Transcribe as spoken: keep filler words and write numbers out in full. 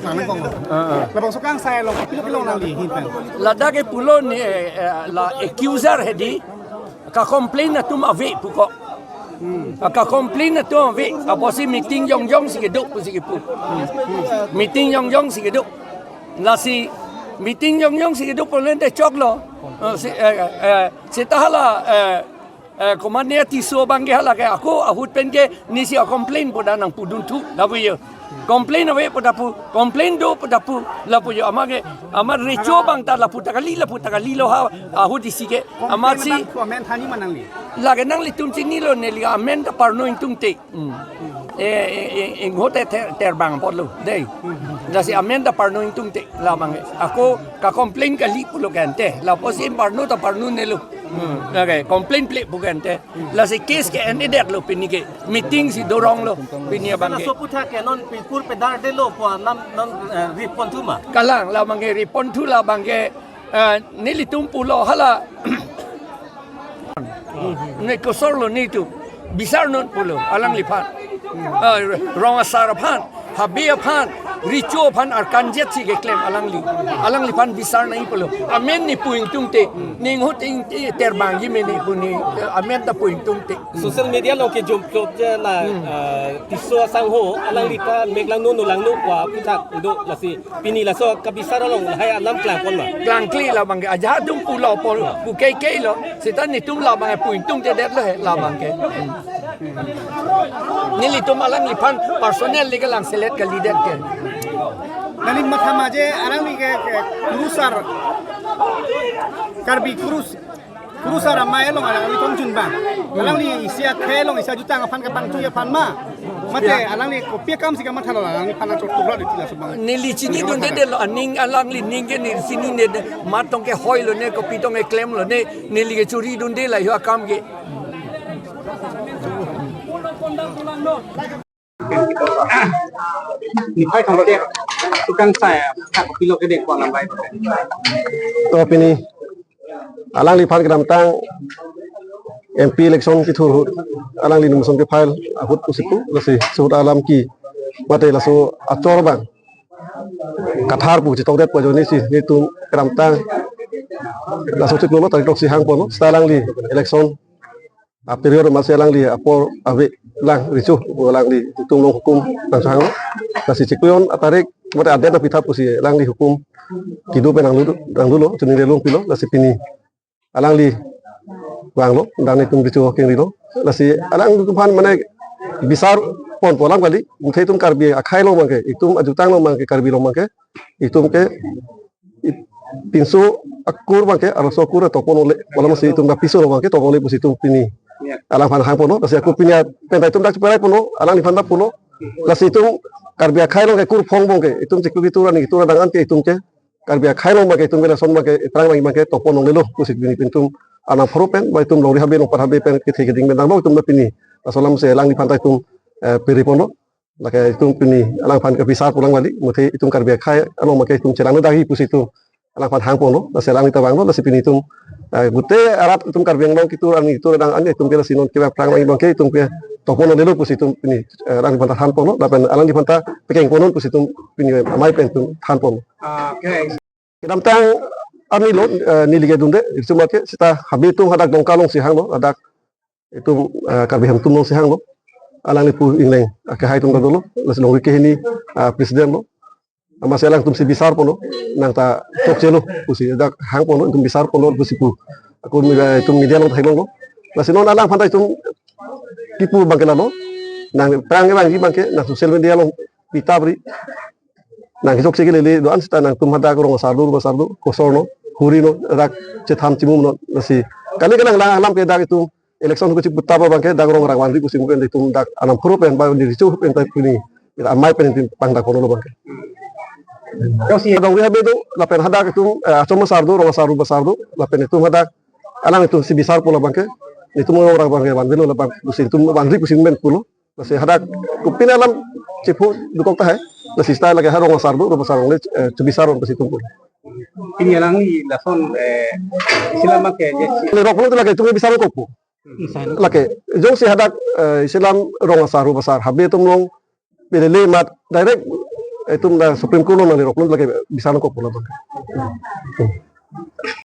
Nang kong. Ah, ah. Labangso kangsai along, pilo pilo nangli ahin pen. Ladak ke pulo ni, eh, la accuser hedi. Ka complain atum ave pu ko. Hmm. Ka complain atum ave. Apotsi meeting jongjong si kedo pusi kepu. Hmm. Meeting jongjong si kedo. Lasi meeting jongjong si kedo pulote choklo. Eh, si, eh, eh, seta hala, eh, eh, komatne Tisso abang ke hala ke ako ahut pen ke nesi a complain pu dak nangpudun thu lapu yo. Complain ave pu dak pu, complain do pu dak pu lapu yo. Amat ke, amat recho abang ta lapu ta kali, lapu ta kalilo ha ahut isi ke. Amatsi Comment hani ma nangli? Lake nanglitum chinilo, neli amen ta parno ingtungte. Hmm. Eh, eh, eh, inghote ter, terbang apotlo dei. Lasi amen ta parno ingtungte labang ke. Ako ka complain kali pulo ke ante. Lapusi parno ta parno nelo. Hmm. Okay, complain ple pu ke ante. Lasi case ke endedetlo pini ke. Meeting si doronglo pini abang ke. Laso aputhak ke non pingkur pedardetlo pu alam non, eh, riponthu ma? Kalang labang ke riponthu labang ke, eh, nelitum pulo hala. Ne kosorlo netum. Bisar non pulo alangliphan. Ah, rong asar aphan, habe aphan, recho aphan arkanjet si keklem alangli. Alangliphan bisar nangji pulo. Amen ne pu ingtungte, ne inghot ingte terbangji me ne pu ne, amen ta pu ingtungte. Social media along kejom plot je la, Hmm. ah, Tisso asangho, alangli ta mek langno no langno pu aputhak do, lasi pini laso kabisar along lahai alam klangpon ma? Klangkle labang ke, ajahak atum pulo pon, pu keikei lo, seta netum labang ke pu ingtungtedetlo he labang ke. Nelitum alangliphan personal legal lang selet kalidet ke. Nangli matha ma je alangli ke, ke kurusar, Karbi kurus, kurusar amei along alangli tong junbang. Alangli isi akhei along isi ajutang aphan kepangtui aphan ma. Mate Ya. Alangli kopi akam si kamatha lo alangliphan chot tukra di tila subang. Neli chinidundedetlo aning alangli ning ke neli chinine, mat tong ke hoilo ne, kopi tong ke klemlo ne, neli ke churidunde la yo akam ke. Niphai thang ke tukang saya tak pilo ke dek ko lambai. To pini alangliphan kedamtang M P election kethur ahut alangli nomination ke-file ahut pusi pu, lasi suhut alam ke mate laso achor abang kathar pu chetongdet pu ajoine si netum kedamtang laso chiklo tarik throksi hangponlo, seta alangli election a period amatsi alangli apor ave lang recho pu alangli netum along hukum nangchehanglo. Lasi chiklo jon atarik mate adet apitha pusi alangli hukum kedo pen nanglu, nanglulo, chuning lelong pilo, lasi pini alangli vanglo, dak netum recho kengrilo. Lasi alangliphan mane bisar ponpo alam kali, muthe itum Karbi akhei along abang ke, itum ajutang along abang ke, Karbi along abang ke, itum ke, it-, pinso akur abang ke, arloso akur topon ole, wala masi itum ta piso along abang ke topon ole pusi itum pini Ya. Alangphan hangponlo, lasi ako pini pen ta itum dak cheperai ponlo, alangliphan ta pulo. Lasi itum Karbi akhei along ke kurphong abang ke, itum chiklo ketur ani ketur adang an ke itum ke, Karbi akhei along abang ke itum ke lason abang ke, iprang abang ke topon longlelo pusi pini pen itum anang pharo pen, ba itum longri habe longpat habe pen kethe keding pen damlo itum ta pini. Laso alam si alangliphan ta itum, eh, piri ponlo. Lake itum pini alangphan kabisar pu alam kali, muthe itum Karbi akhei along abang ke itum chelang dagi pusi itum alangphan hangponlo, lasi alangli ta vanglo, lasi pini itum, eh, gute arat itum Karbi Anglong ketur ani ketur adang an itum ke lasi non ke aphrang abang ke itum ke topon longlelo pusi itum pini, eh, alangliphan ta thanponlo, lapen alangliphan ta pekeng ponnon pusi itum pini amei pen itum thanponlo. Ah, okay. Kedamtang arni lo, eh, neli kedunde, itum ke seta habe atum hadak Dongka along si hanglo, hadak itum, eh, Karbi Hemtum along si hanglo. Alangli pu ingleng, eh, kehai atum ta dolo, lasi longri kehini, eh, president lo. Amatsi alangtum si bisar ponlo, nang ta chokchelo pusi, dak hangponlo, itum bisar ponlo pusi pu. Ako mi-, eh, itum media along ta theklonglo. Lasi non alangphan ta itum kipu abang ke lalo, nang prang abang ke abang ke, nang social media along pitap ri. Nang kechokche kelele do-an seta nangtum hadak rong asar do, rup asar do, kosor no, huri no, rak chethan chimum no, lasi. Kali ke nang lang alam ke dak itum election hukuchi puta abang ke dak rong rang vanri pusi pen itum dak anang pharo pen ba di richo pen ta pini. Amei pen itum pangdak kono lo abang ke. Yo si dong ri habe do, lapen hadak itum, eh, achom asar do, rong asar rup asar do, lapen itum hadak alanglitum si bisar ponlo abang ke. Itum rong rang abang ke vanvelo labang pusi itum vanri pusi pen pulo. Lasi hadak kopine alam chepho dokok tahai. Lasi seta lake ha rong asar do, rong asar along le, eh, chebisar pusi itum pu. Pini alangli lason, eh, isi alam abang ke je si. Ni rok pulo lake itum bisar dokok pu. Lake jongsi hadak, eh, isi alam rong asar, rong asar, habe atum along pelele amat direct itum la Supreme Court lo nangli rok lo lake bisa nangkok pon abang.